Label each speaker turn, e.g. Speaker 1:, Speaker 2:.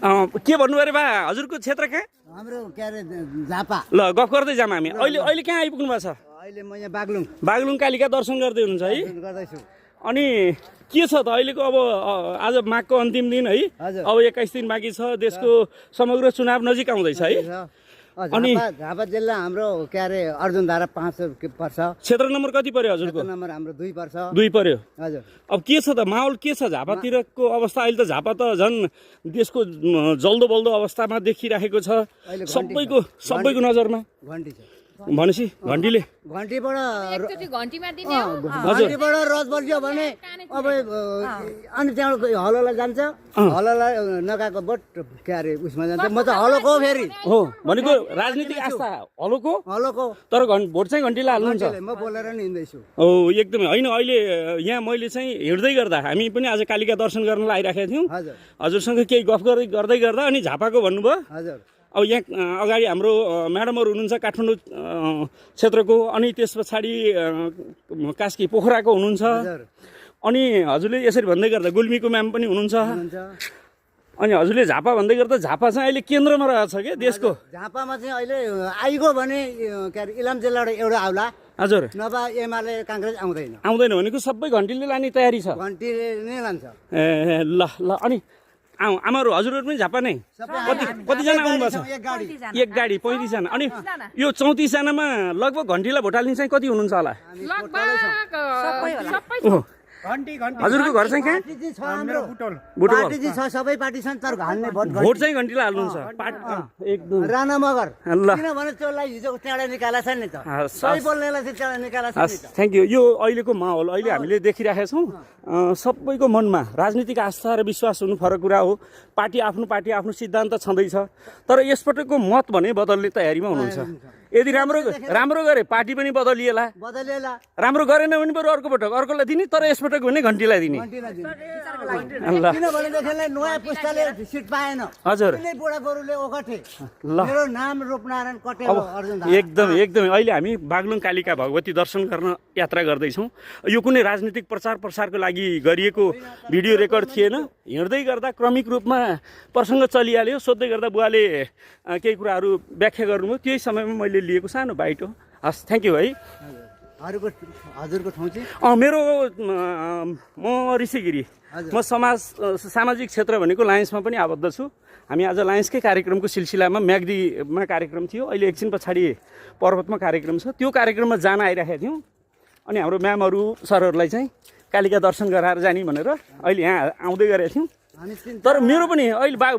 Speaker 1: के भन्नु अरे बा हजुरको क्षेत्र कहाँ
Speaker 2: हाम्रो के अरे झापा
Speaker 1: ल गफ गर्दै जाम हामी अहिले अहिले कहाँ आइपुग्नु भएको छ
Speaker 2: अहिले म यहाँ बागलुङ
Speaker 1: बागलुङ कालिका दर्शन गर्दै हुनुहुन्छ है
Speaker 2: गर्दैछु
Speaker 1: अनि के छ त अहिलेको अब आज माघको अन्तिम दिन है
Speaker 2: हजुर।
Speaker 1: अब 21 दिन बाँकी छ देशको समग्र चुनाव नजिक आउँदैछ है अनि-
Speaker 2: झापा जिल्ला हाम्रो के अरे अर्जुनधारा 5 पर्छ
Speaker 1: क्षेत्र नम्बर कति पर्यो हजुरको
Speaker 2: नम्बर हाम्रो 2 पर्छ
Speaker 1: 2 पर्यो
Speaker 2: हजुर
Speaker 1: अब के छ त माहौल के छ झापातिरको अवस्था अहिले त झापा त झन् देशको जल्दो बल्दो अवस्थामा देखिराखेको छ
Speaker 2: अहिले घन्टी
Speaker 1: सबैको नजरमा
Speaker 2: घन्टी छ
Speaker 1: भनेपछि घन्टीले
Speaker 2: घन्टीबाट
Speaker 3: एकचोटि घन्टीमा दिने हो
Speaker 2: घन्टीबाट रथ बल्झ्यो भने अब अनि त्यहाँबाट हलोलाई जान्छ हलोलाई नगएको बोट के अरे उसमा जान्छ म त हलोको फेरि
Speaker 1: हो भनेको राजनीतिक आस्था हलोको
Speaker 2: हलोको
Speaker 1: तर भोट चाहिँ घन्टीलाई हाल्नुहुन्छ
Speaker 2: म बोलेर नि हिँड्दैछु
Speaker 1: हो एकदमै होइन अहिले यहाँ मैले चाहिँ हिँड्दै गर्दा हामी पनि आज कालिका दर्शन गर्न आइराखेका थियौँ
Speaker 2: हजुर
Speaker 1: हजुरसँग केही गफ गर्दै गर्दा अनि झापाको भन्नुभयो
Speaker 2: हजुर
Speaker 1: अब यहाँ अगाडि हाम्रो म्याडमहरू हुनुहुन्छ काठमाडौँ क्षेत्रको अनि त्यस पछाडि कास्की पोखराको हुनुहुन्छ
Speaker 2: हजुर
Speaker 1: अनि हजुरले यसरी भन्दै गर्दा गुल्मीको म्याम पनि हुनुहुन्छ
Speaker 2: हुन्छ
Speaker 1: अनि हजुरले झापा भन्दै गर्दा झापा चाहिँ अहिले केन्द्रमा रहेछ क्या देशको
Speaker 2: झापामा चाहिँ अहिले आइगयो भने के अरे इलाम जिल्लाबाट एउटा आउला
Speaker 1: हजुर
Speaker 2: नभए एमाले काङ्ग्रेस आउँदैन
Speaker 1: आउँदैन भनेको सबै घन्टीले लाने तयारी छ
Speaker 2: घन्टीले नै लान्छ
Speaker 1: ए ल ल अनि आमाहरू हजुरहरू पनि झापा नै कतिजना आउनुभएको छ
Speaker 2: एक गाडी
Speaker 1: एक गाडी 35 जना अनि यो 34 जनामा लगभग घन्टीलाई भोट हाल्ने चाहिँ कति हुनुहुन्छ होला
Speaker 3: सबै
Speaker 1: ओहो हजुरको घर चाहिँ कहाँ
Speaker 2: पार्टी चाहिँ छ हाम्रो
Speaker 1: बुटोल
Speaker 2: पार्टी चाहिँ छ सबै पार्टी छन् तर हाल्ने भोट
Speaker 1: भोट चाहिँ घन्टीलाई हाल्नुहुन्छ एकदम
Speaker 2: राणा मगर
Speaker 1: ल
Speaker 2: किनभने त्यसलाई हिजो चाँडा निकाला छ नि त
Speaker 1: हस्,
Speaker 2: सही बोल्नेलाई चाहिँ चाँडा निकाला छ नि
Speaker 1: हस्
Speaker 2: त
Speaker 1: थ्याङ्क यू यो अहिलेको माहौल अहिले हामीले देखिरहेका छौँ सबैको मनमा राजनीतिक आस्था र विश्वास हुनु फरक कुरा हो पार्टी आफ्नो सिद्धान्त छँदैछ तर यसपटकको मत भने बदल्ने तयारीमा हुनुहुन्छ यदि राम्रो गरे पार्टी पनि बदलिएला
Speaker 2: बदलिएला
Speaker 1: राम्रो गरेन भने बरु अर्को पटक अर्कोलाई दिने तर यसपटक भने घन्टीलाई दिने
Speaker 2: घन्टीलाई दिने।
Speaker 1: ल
Speaker 2: किनभनेदेखिलाई नयाँ पुस्ताले सिट पाएन
Speaker 1: हजुर
Speaker 2: कुनै बुढाबुढीले ओगटे
Speaker 1: ल
Speaker 2: मेरो नाम रूपनारायण कटेल
Speaker 1: अब
Speaker 2: हो, अर्जुन
Speaker 1: एकदमै अहिले हामी बागलुङ कालिका भगवती दर्शन गर्न यात्रा गर्दैछौँ यो कुनै राजनीतिक प्रचार प्रसारको लागि गरिएको भिडियो रेकर्ड थिएन हिँड्दै गर्दा क्रमिक रूपमा प्रसङ्ग चलिहाल्यो सोध्दै गर्दा बुवाले केही कुराहरू व्याख्या गर्नुभयो त्यही समयमा मैले लिएको सानो बाइट हो हस् थ्याङ्क यू है
Speaker 2: हजुरको ठाउँ चाहिँ
Speaker 1: मेरो म ऋषिगिरी
Speaker 2: हजुर।
Speaker 1: म सामाजिक क्षेत्र भनेको लायन्समा पनि आबद्ध छु हामी आज लायन्सकै कार्यक्रमको सिलसिलामा म्याग्दीमा कार्यक्रम थियो अहिले एकछिन पछाडि पर्वतमा कार्यक्रम छ त्यो कार्यक्रममा जान आइरहेका थियौँ अनि हाम्रो म्यामहरू सरहरूलाई चाहिँ कालिका दर्शन गराएर जाने भनेर अहिले यहाँ आउँदै गरेका थियौँ
Speaker 2: हामी
Speaker 1: तर मेरो पनि अहिले बुवा